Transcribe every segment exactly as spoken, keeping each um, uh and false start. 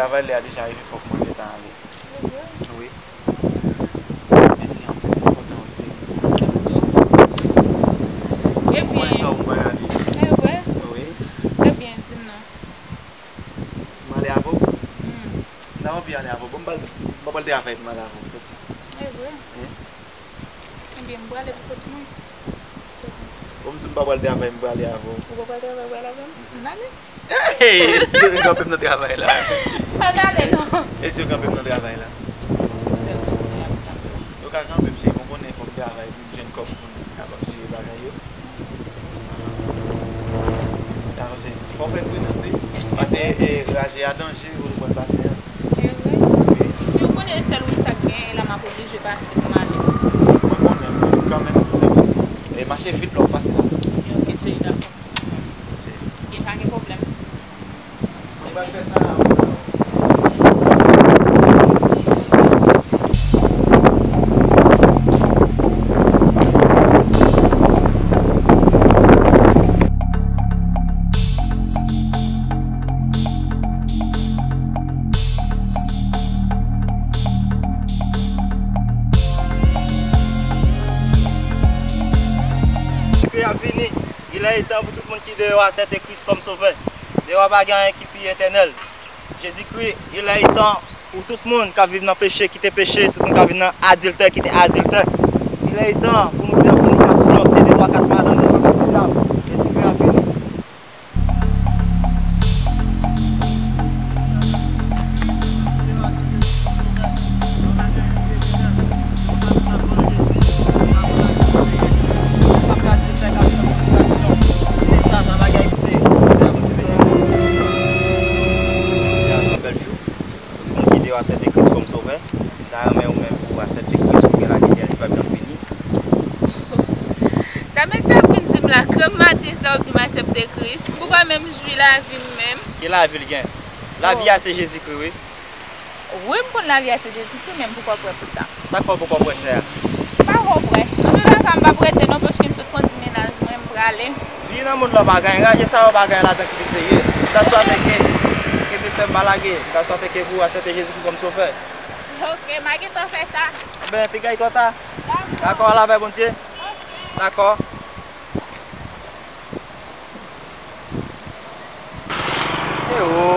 Travay lè a deja rive, fòk mwen gentan ale. Wi. Mèsi anpil, mwen kontan osi. Ou konnen sa ou mwen lavi. Wi. Ebyen, di m non. M ale avè w? M ta anvi ale avè w. Bon, m pral, m pral travay, m ale avè w, soti. Wi. Ebyen, m prale pou kont mwen. Bon, m di w m pa pral travay, m prale avè w. Ou pa pral travay, ou prale avè m? M ale. Hey, èske w kanpe m nan travay la? Pa n ale, non. Èske w kanpe m nan travay la? Si sèl kanpe, y ap kanpe. Yo ka kanpe m, cheri, bon, konnen fòk m travay pou m jwenn kòb pou m kapab jere bagay yo. Dakò, cheri. Fò w fè m prudans, wi. Paske, e, raje a danje, ou pral pase a. E vre. Wi. Men ou konnen sèl wout sa k genyen la, m ap oblije pase pou m ale. Mwen konnen, men kanmenm, e, mache vit lè w pase la. Ok, cheri, dakò. Gen pa gen pwoblèm. Mwen pral fè sa la. Jezikri ap vini. Il est temps pou tout moun ki deyò a aksepte Kris kòm Sovè. Deyò a pa gen anyen ki pi etènèl. Jezikri, il est temps pou tout moun k ap viv nan peche kite peche, tout moun k ap viv nan adiltè kite adiltè. Il est temps pou nou kite nan fònikasyon, kite de twa kat madanm, de twa kat medam. Jezikri ap vini. Bèl jou. Tout moun ki deyò aksepte Kris kòm Sovè. M ta renmen ou menm pou w aksepte Kris pou gen lavi etènèl ki p ap janm fini. Sa mesye ap vin di m la, krèm maten sa w di m aksepte Kris. M poko menm jwi lavi m menm. Ki lavi l gen? Lavi a se Jezikri, wi. Wi, m konn lavi a se Jezikri, men m poko prè pou sa. Sa k fè w poko prè, sè a? M pako prè. Antouka, m p ap rete non, paske m sot kondi mennaj mwen, m prale. Vi nan mond lan pa gen anyen, raje sa yo pa gen anyen ladan ki pi serye. M ta swate ke, ke Bondye fè m pa lage. M ta swate ke pou w aksepte Jezikri kòm Sovè. Ok, m a gentan fè sa. Enben, piga twò ta. Dakò. Dakò, al avè Bondye. Ok. Dakò. Se o,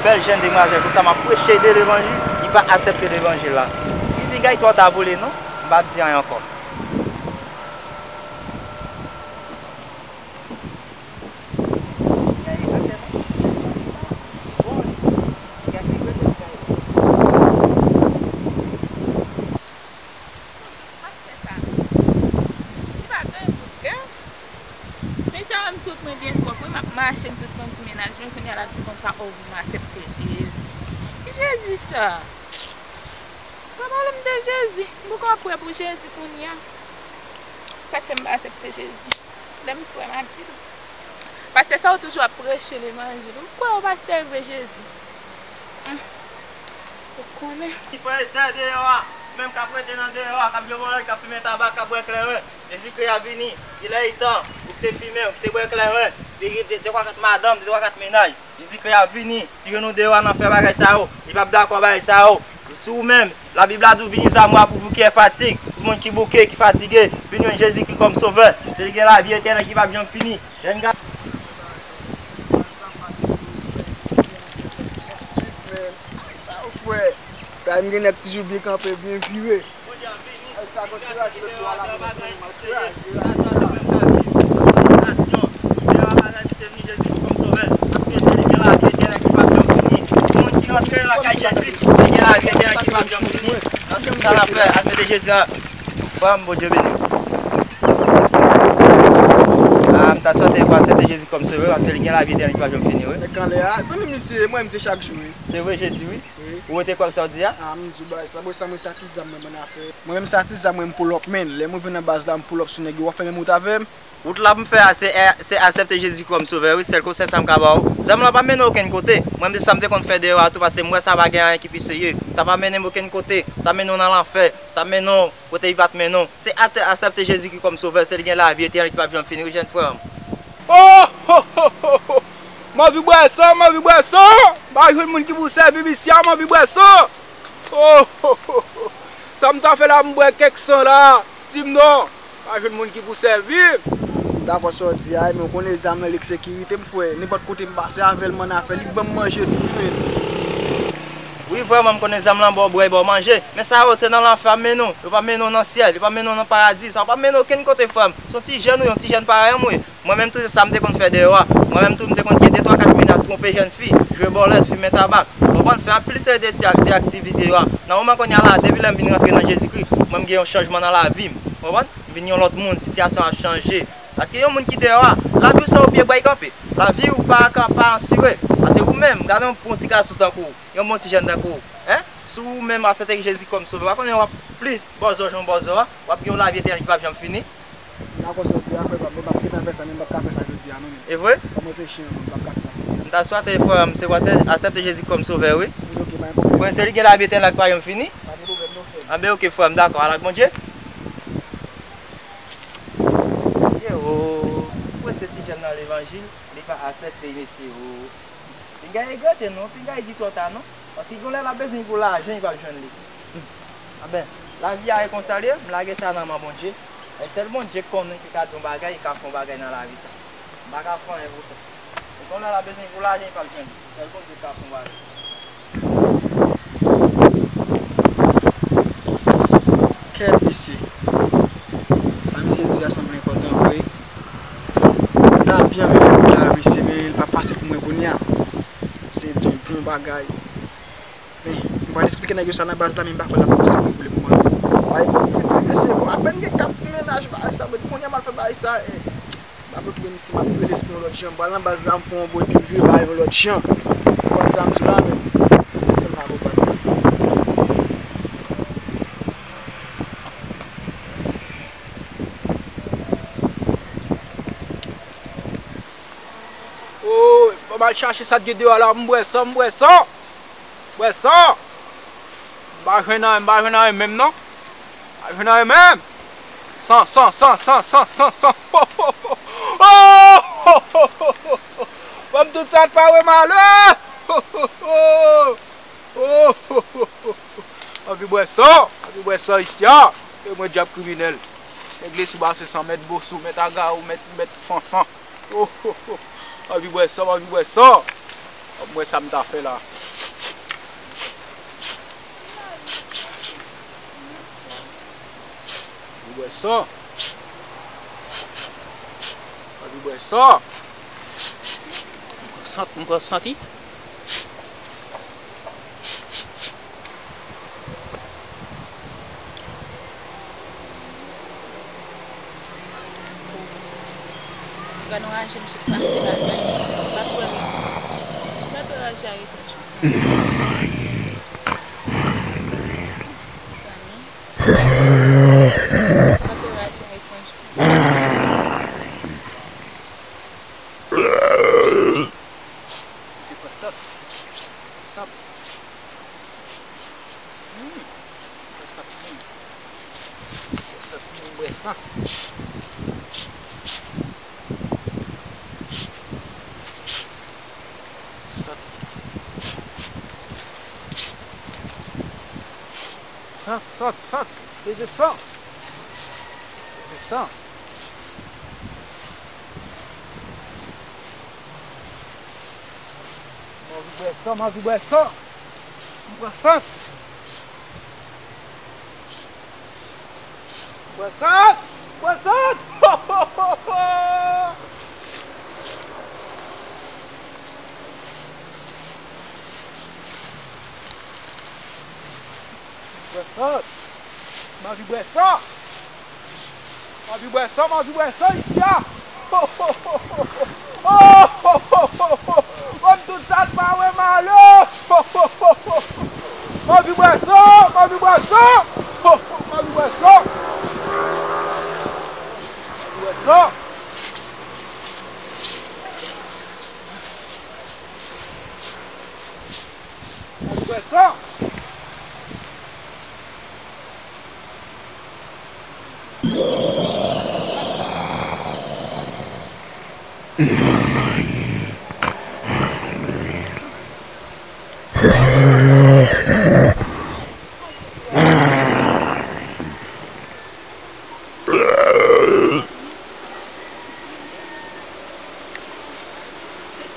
bèl jèn demwazèl konsa, m ap preche de levanjil, li pa aksepte levanjil la. Li di, "Gay twò ta pou li non, m p ap di anyen ankò." Pastè sa, li pa gen anyen pou l fè. Men sa, m sot mwen byen twòp, wi, m ap mache, m sot pran ti mennaj mwen, kounye a l ap di konsa, o, m aksepte Jezi. Ki Jezi sa? Pa pale m de Jezi, m poko prè pou Jezi kounye a. Sa k fè m pa aksepte Jezi? Lè m prè, m a di l. Pastè sa ou toujou ap preche levanjil. Ou kwè ou pastè vre, Jezi? Hmm. Ou konnen. Ki frè e sè deyò a, menm k ap rete nan deyò a, k ap jwe vòlè, k ap fimen tabak, k ap bwè kleren. Jezikri a vini. Il est temps pou kite fimen, kite bwè kleren. De, de, de twa kat madanm, de twa kat mennaj. Jezikri a vini. Si je nou deyò a nan fè bagay sa yo, li p ap dakò bagay sa yo. Si ou menm, Labib la di w vini a moi, pou vous qui êtes fatigués, tout moun ki bouke, ki fatige, vin jwenn Jezikri kòm Sovè. Se li gen lavi etènèl ki p ap janm fini. Jèn gason. Ay, sa yo, frè. Prime gen nèg toujou byen kanpe, byen vire. Bondye ap vini. Li gras ki te yo adan bagay ki seye. Gras la nou menm ka viv. Nasyon ki te yo adan bagay ki se vini Jezi kòm Sovè. Paske se li gen lavi etènèl ki p ap janm fini. Pou moun ki rantre lakay Jezi, li gen lavi etènèl ki p ap janm fini. Nan tout sa n ap fè, admete Jezi a. Frè m, Bondye beni w. A, m ta swete pou aksepte Jezi kòm Sovè, paske li gen lavi etènèl ki p ap janm fini, wi. Nèg kanlè a, zanmi misye, mwen misye chak jou, wi. Se vre, Jezi, wi. Wi. Ou rete kwè sa w di a? A, m di w bagay sa, bon, sa mwen se a ti zam mwen, mwen afè. Mwen menm se a ti zam mwen, m pull up, man. Lè mwen vin nan baz la, m pull up sou nèg yo, w ap fè menm wout avè m. Wout la pou m fè a, se, se aksepte Jezi kòm Sovè, wi, sèl konsèy sa m ka ba w. Zam lan pa mennen w okenn kote. Mwen menm se sa m te konn fè deyò a tou, paske m wè sa pa gen anyen ki pi serye. Sa pa mennen m okenn kote. Sa mennen w nan lanfè. Sa mennen w kote li pa t mennen w. Se ate-, aksepte Jezikri kòm Sovè, se li gen lavi etènèl ki p ap janm fini, wi, jèn frè m. Oh, ho, ho, ho, ho. M anvi bwè san, m anvi bwè san. Pa jwenn moun ki pou sèvi m isi a, m anvi bwè san. Oh, oh, oh, oh. Sa m ta fè la, m bwè kèk san la. Di m non. Pa jwenn moun ki pou sèvi m. M dakò sa w di a, men w konnen zam nan, li k sekirite m, frè. Nenpòt kote m pase avè l, m ann afè, li k ban m manje tou, wi, men. Wi, vrèman, m konnen zam lan ba w bwè, ba w manje. Men sa yo, se nan lanfè yo ap mennen w. Yo p ap mennen w nan syèl, yo p ap mennen w nan paradi. Sa yo p ap mennen w okenn kote, frè m. Se yon ti jèn ou ye, yon ti jèn parèy mwen ye. Mwen menm tou, se sa m te konn fè deyò a. Mwen menm tou, m te konn gen de, twa, kat minaj twonpe jèn fi, jwe bòlèt, fimen tabak. Konprann? Fè anpil seri de ti ak-, de aktivite yo a. Nan moman kounye a la, depi lè m vin rantre nan Jezikri, mwen m gen yon chanjman nan lavi m. Konprann? M vin yon lòt moun, sitiyasyon an chanje. Paske yon moun ki deyò a, lavi w se yon pye bwa l kanpe. Lavi w pa ka pa asire. Paske ou menm, gade yon bon ti gason tankou w, yon bon ti jèn tankou w, en? Si ou menm aksepte Jezi kòm sovè, w pa konnen w ap plis bòzò jan w bòzò a, w ap gen yon lavi etènèl ki p ap janm fini. M dakò sa w di a, frè pa m, men m p ap gentan fè sa, men m p ap ka fè sa jodi a, non, men. E vre? Ban m reflechi anvan, m p ap ka fè sa jodi a. M ta swete, frè m, si w aksepte Jezi kòm sovè, wi. Wi, ok, pa gen pwoblèm. Prensip li gen lavi etènèl la ki pa janm fini. Pa gen pwoblèm, non, frè m. Anben, ok, frè m, dakò, al ak Bondye. Mesye, o, ou wè se ti jèn nan levanjil, li pa aksepte, mesye, o. Pinga e grate non, pinga e di twò ta non. Paske gen lè l ap bezwen pou lajan, li p ap jwenn li. Anben, lavi a e konsa l ye, m lage sa nan men Bondye. E sèl Bondye k konnen ki ka di yon bagay, ki ka fè yon bagay nan lavi sa. M pa ka fè anyen pou sa. E gen lè l ap bezwen pou lajan, li p ap jwenn li. Sèl Bondye k ka fè yon bagay. Kèt, mesye. Sa misye di a sanble enpòtan vre. M ta byen anvi fè kout la, mesye, men li pa fasil pou mwen kounye a. Se di yon bon bagay. Men, m pral esplike nèg yo sa nan baz la, men m pa kwè l ap posib pou li pou mwen. Bay bon pou vin fè mesye, bon, apèn gen kat ti mennaj bagay sa, men kounye a m al fè bagay sa, eh. M ap retounen isi, m ap vire lespri yon lòt jan. M pral nan baz la, m pran yon bon epi m vire bagay yon lòt jan. Ou konn sa m di w la, men. Mesye, m pa bon baz la. Oh, ban m al chache sa k gen deyò a la, m bwè san, m bwè san. Bwè san. M pa jwenn anyen, m pa jwenn anyen menm non. M pa jwenn anyen menm. San, san, san. Oh, oh, oh, oh, oh. Ban m tout sa k pare m ale. Oh, oh, oh. Oh, oh, oh, oh. Anvi bwè san, anvi bwè san isi a. E mwen dyab kriminèl. Nèg Lesou, Basen San, mèt Bosou, mèt Agawou, mèt, mèt Fanfan. Oh, oh, oh. Anvi bwè san, anvi bwè san. Ban m wè sa m ta fè la. Anvi bwè san. Anvi bwè san. M pran sant, m pran sant, wi. Gad yon raje misye pase la, gad. M pa t wè li. M pa t wè raje a reprann chans la. Mezanmi. M pa t wè raje a reprann chans. Se pa sant. Sant. Hmm. Bwè sant, hmm. Bwè sant, hmm, bwè sant. Sant. Sant, sant, sant. Peze san. Peze san. M anvi bwè san, m anvi bwè san. M pran sant. Bwè sant! Bwè sant! Ho, ho, ho, ho! Bwè sant! M anvi bwè san! M anvi bwè san, m anvi bwè san isi a! Ho, ho, ho, ho, ho! Oh, ho, ho, ho, ho! Ban m tout sa k pa wè m ale! Ho, ho, ho, ho, ho! M anvi bwè san, m anvi bwè san! Ho, ho, m anvi bwè san! M anvi bwè san! M anvi bwè san!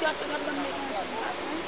Sitiyasyon nan ban m deranje, m pa konn.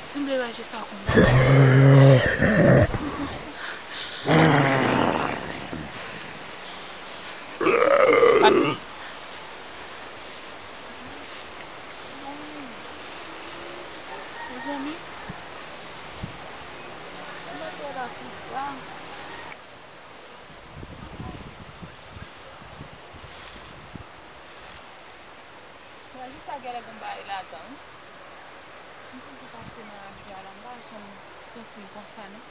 Sanble raje sa konba. Mezanmi, mwen te la konsa. Mwen jis a genlè gon bagay ladan wi. M toujou pase nan radyo a la, m pa janm santi m konsa non.